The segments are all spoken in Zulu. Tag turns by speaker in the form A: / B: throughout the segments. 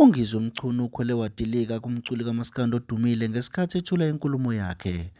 A: UNgizwe Mchunu ukhwele wadilika kumculi kamaskandi odumile ngesikhathi ethula inkulumo yakhe.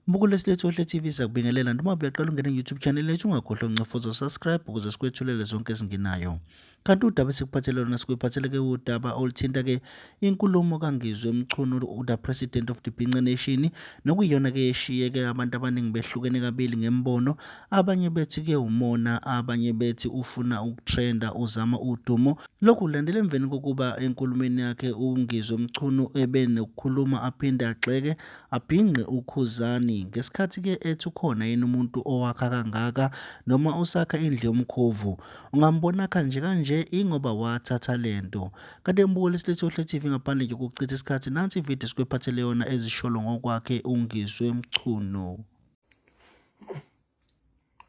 A: Mbukelo esilethu Ohle TV siyakubingelela noma uyaqala ungene ku-YouTube channel yethu ungakhohlwa uncofoza subscribe ukuze sikwethulele zonke ezingenayo. Kanti udaba esikuphathele lona sikuphathele-ke udaba oluthinta-ke inkulumo kaNgizwe Mchunu the President of the Bhinca Nation nokuyiyona-ke eshiye-ke abantu abaningi behlukene kabili ngembono. Abanye bethi-ke umona, abanye bethi ufuna ukutrenda uzama udumo. Lokhu kulandela emveni kokuba enkulumeni yakhe uNgizwe Mchunu ebe nokukhuluma aphinde agxeke abhinqe uKhuzani ngesikhathi-ke ethi ukhona yini umuntu owakha kangaka noma osakha indlu yomkhovu. Ungambona akha nje kanje ingoba wathatha lento. Kanti embuko lesilethe Ohle TV ngaphandle nje kokuchitha isikhathi nansi ividiyo esikwephathele yona ezisholo ngokwakhe uNgizwe Mchunu.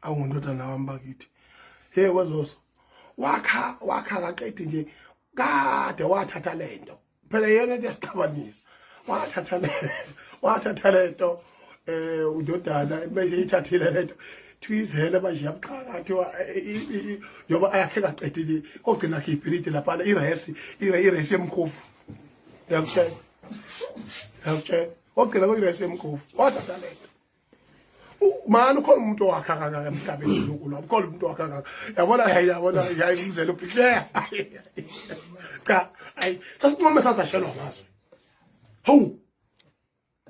B: Awu ndodana wami bakithi. Hey wezoso. Wakha wakha kaqedi nje kade wathatha lento. Phela yena into yasixabanisa. Wathatha le wathatha lento eh undodana bese ithathile lento. Thuyizele manje yamxaka kuthiwa njengoba ayakhe kaqedi nje kogcina khe ibhilidi lapha iresi iresi yemkhovu. Ngiyakutshela. Ngiyakutshela. Ogcina kuyiresi yemkhovu. Wathatha lento. Mani ukhona umuntu owakha kangaka emhlabeni uNkulunkulu wami ukhona umuntu owakha kangaka yabona hey yabona hayi umzelo ubhikleya cha ayi sasinqome sasashelwa amazwe hawu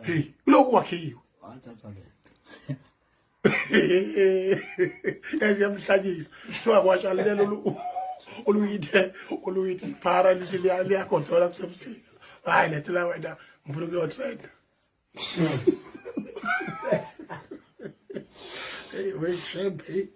B: hey kulokhu kwakhiwe
C: wathatha lo
B: yazi yamhlanyisa kuthiwa kwashalela oluyithe oluyithi phara lithi liyagodola kusebusika hayi lethela wena ngifuna ukuyotrenda. Hey, wait, shame, hey.